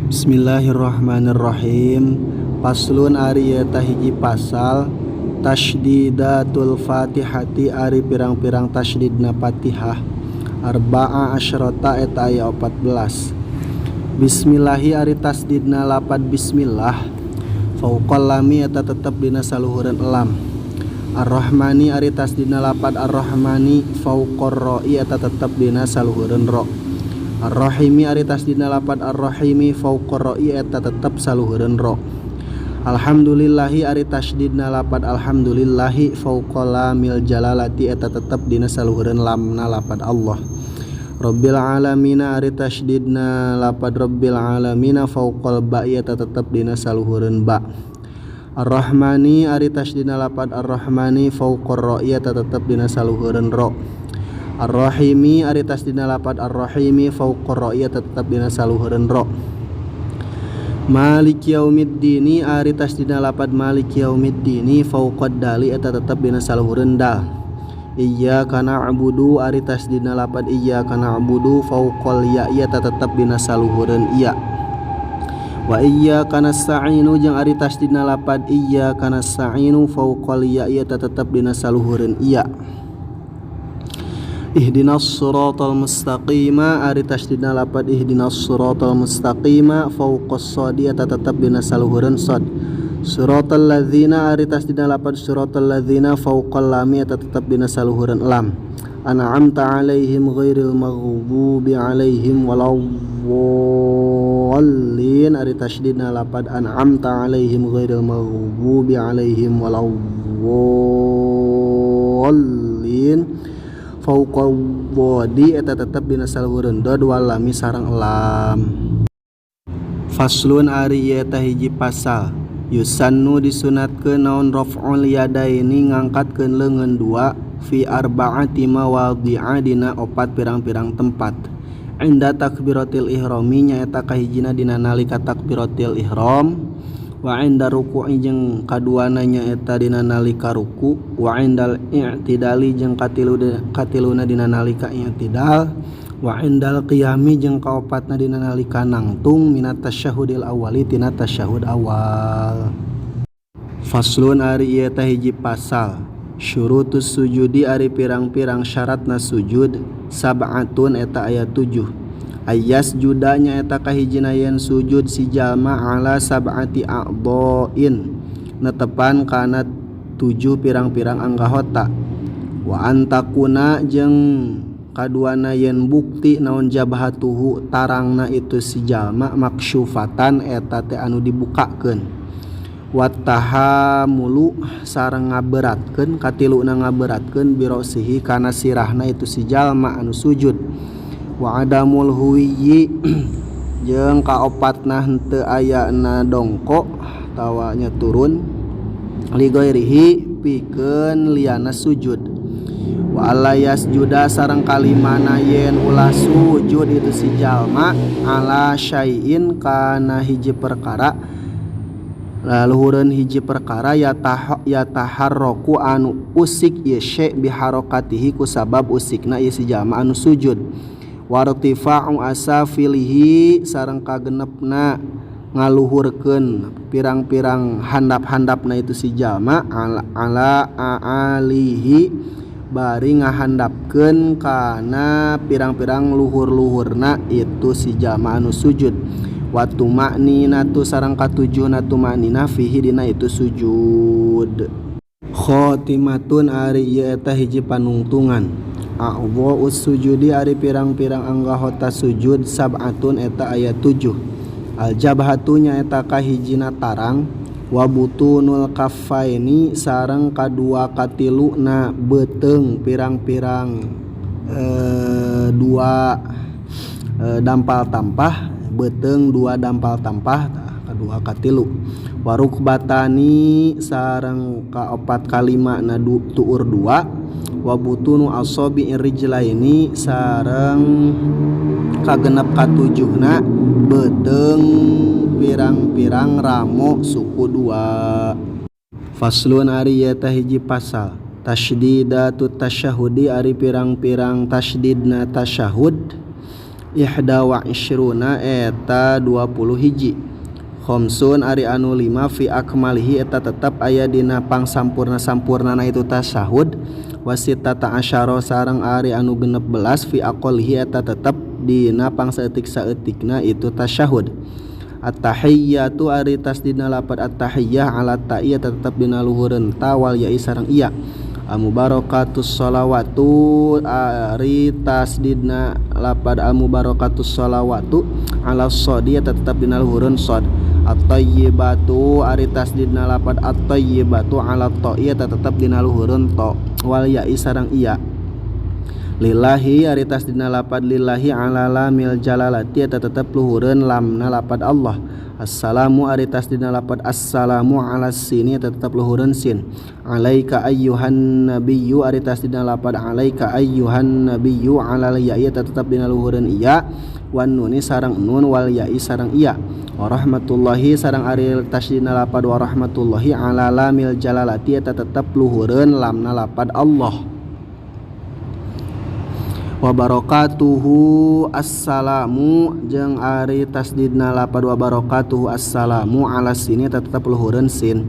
Bismillahirrahmanirrahim. Faslun ari ieu tah hiji pasal. Tasdidatul Fatihati ari pirang-pirang tasdidna Fatihah arba'a asyrata eta aya 14. Bismillahi ari tasdidna lapad bismillah fauqal lami eta tetep dina saluhureun lam. Arrahmani ari tasdidna lapad arrahmani fauqar ra'i eta tetep dina saluhureun ra. Ar-Rahimi ari tasdidna lapad Ar-Rahimi fauqa ra'i eta tetep saluhureun ra. Alhamdulillahi ari tasdidna lapad alhamdulillahi fauqa lamil jalalati eta tetep dina saluhureun lamna lapad Allah. Rabbil alamina ari tasdidna lapad rabbil alamina fauqal ba'i eta tetep dina saluhureun ba. Ar-Rahmani ari tasdidna lapad Ar-Rahmani fauqar ra'i eta tetep dina saluhureun ra. Ar-Rahimi ari tasdidna lapad Ar-Rahimi fauqar ra'i eta tetep dina saluhureun ra. Maliki yaumiddini ari tasdidna lapad Maliki yaumiddini fauqad dali eta tetep dina saluhureun dal. Iyyaka na'budu ari tasdidna lapad iyyaka na'budu fauqal ya eta tetep dina saluhureun iya. Wa iyyaka nasta'inu jeung ari tasdidna lapad iyyaka nasta'inu fauqal ya eta tetep dina saluhureun iya. Ihdinas siratal mustaqima ari tasdidna lapad ihdinas siratal mustaqima fauqas shadi eta tetep dina saluhureun shad. Siratal ladzina ari tasdidna lapad siratal ladzina fauqal lami eta tetep dina saluhureun lam. An'amta alaihim ghairil maghdubi alaihim waladdallin ari tasdidna lapad an'amta alaihim ghairil maghdubi alaihim waladdallin fauqa dhadi eta tetep dina saluhureun dad wal lami sareng lam. Faslun ari ieu teh hiji pasal. Yusannu disunatkeun naon raf'ul yadaini ngangkatkeun leungeun dua fi arba'ati mawadhi'a dina opat pirang-pirang tempat. Inda takbiratil ihrami nyaeta kahijina dina nalika takbiratil ihram, wa inda ruku'i jeung kaduana nyaeta dina nalika ruku, wa indal i'tidali jeung katiluna dina nalika i'tidal, wa indal qiyami jeung kaopatna dina nalika nangtung minat tasyahudil awali tina tasyahud awal. Faslun ari ieu teh hiji pasal. Syurutus sujudi ari pirang-pirang syaratna sujud sab'atun eta aya 7. Ayas juda nyaeta kahijina yen sujud si jalma ala sab'ati a'dhain netepan kana 7 pirang-pirang anggahota. Wa antakuna jeung kaduana yen bukti naon jabhatuhu tarangna itu si jalma maksyufatan eta teh anu dibukakeun. Wa tahamulu sareng ngaberatkeun katiluna ngaberatkeun birosihi kana sirahna itu si jalma anu sujud. Wa adamul huwiyyi jeung kaopatna henteu ayana dongko tawanya turun li ghairihi pikeun liyana sujud. Wa alla yasjuda sareng kalimana yen ulah sujud itu si jalma ala syai'in kana hiji perkara laluhureun hiji perkara yataharraku anu usik ieu syai' biharakatihi ku sabab usikna ieu si jalma anu sujud. Wartifa'u asafilihi sareng kagenepna ngaluhurkeun pirang-pirang handap-handapna itu si jalma ala aalihi bari ngahandapkeun kana pirang-pirang luhur-luhurna itu si jalma anu sujud. Wa tuma'ninatu sareng katujuhna tuma'nina fihi dina itu sujud. Khotimatun ari ieu eta hiji panungtungan. A'dha'us sujudi ari pirang-pirang anggahota sujud sab'atun eta aya 7. Al jabhatu nyaeta kahijina tarang wa butunul kaffaini sareng kadua katiluna beuteung pirang-pirang dua dampal tampah beuteung dua dampal tampah kadua katilu. Warukbatani sareng kaopat kalima na tuur dua. Wa butunu asabi rijlaini sareng kagenep katujuhna beuteung pirang-pirang ramo suku dua. Faslun ari ieu teh hiji pasal. Tasdidatut tasyahudi ari pirang-pirang tasdidna tasyahud Ihda wa isyruna eta 20 hiji. Khamsun ari anu 5 fi akmalihi eta tetep aya dina pangsampurna-sampurnana itu tasyahud. Wa sittata asyara sareng ari anu 16 fi aqallihi eta tetep dina pangsaeutik-saeutikna itu tasyahud. At-tahiyyatu ari tasdidna lapad at-tahiyyah ala ta'i eta tetep dina luhureun ta wal ya'i sareng iya. Al-mubarakatus sholawatu ari tasdidna lapad al-mubarakatus sholawatu ala shodi eta tetep dina luhureun shod. At-thayyibatu ari tasdidna lapad at-thayyibatu ala ta'i eta tetep dina luhureun ta wal ya'i sareng iya. Lillahi ari tasdidna lapad lillahi ala lamil jalalati eta tetep luhureun lamna lapad Allah. Assalamu ari tasdidna lapad assalamu ala sini eta tetep luhureun sin. Alaika ayyuhan nabiyyu ari tasdidna lapad alaika ayyuhan nabiyyu ala ya'i eta tetep dina luhureun iya wan nuni sareng nun wal ya'i sareng iya. Wa rahmatullahi sareng ari tasdidna lapad wa rahmatullahi ala lamil jalalati eta tetep luhureun lamna lapad Allah. Wa barakatuhu assalamu jeung ari tasdidna lapad wa barakatuhu assalamu ala sini eta tetep luhureun sin.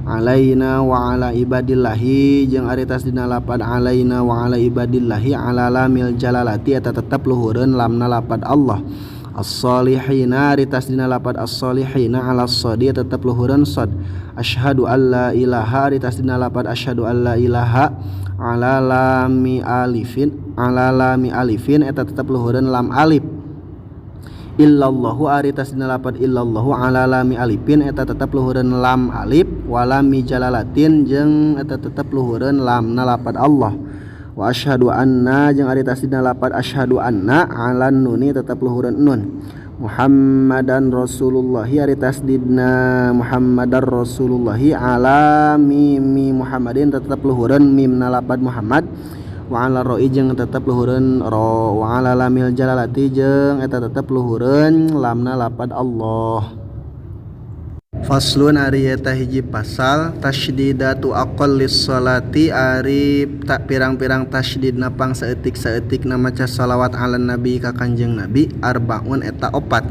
Alaina wa ala ibadillahi jeung ari tasdidna lapad alaina wa ala ibadillahi ala lamil jalalati eta tetep luhureun lamna lapad Allah. As-salihina ari tasdidna lapad as-salihina ala shadi eta tetep luhureun shad. Asyhadu alla ilaha ari tasdidna lapad asyhadu alla ilaha ala lami alifin ala lami alifin eta tetep luhureun lam alif. Illallahu ari tasdidna lapad illallahu ala lami alifin eta tetep luhureun lam alif walami jalalatin jeung eta tetep luhureun lamna lapad Allah. Wa asyhadu anna jeung ari tasdidna lapad asyhadu anna ala nuni tetep luhureun nun. Muhammadan Rasulullahi ari tasdidna Muhammadar Rasulullahi ala mimi Muhammadin tetep luhureun mimna lapad Muhammad. Wa ala ro'i jeung tetep luhureun ro wa ala lamil jalalati jeung eta tetep luhureun lamna lapad Allah. Faslun ari eta hiji pasal tasydidatu aqallis sholati ari tak pirang-pirang tasydidna pangsaeutik-saeutikna maca shalawat ala nabi ka Kanjeng Nabi arbaun eta opat.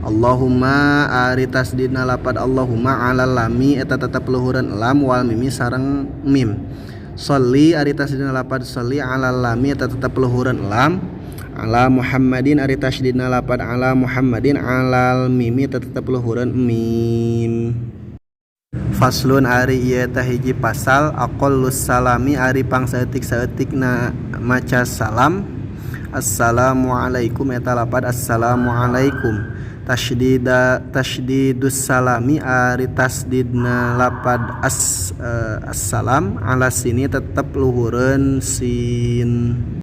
Allahumma ari tasdidna lapad Allahumma ala lami eta tetep luhureun lam wal mimi sareng mim. Sholli ari tasdidna lapad sholli ala lami eta tetep luhureun lam. Ala Muhammadin ari tasdidna lapad ala Muhammadin alal mimi eta tetep luhureun mim. Faslun ari ieu teh hiji pasal aqallus salami ari pangsaeutik-saeutikna maca salam. Assalamualaikum eta lapad assalamualaikum. Tasydida tasydidus salami ari tasdidna lapad assalam ala sini tetep luhureun sin.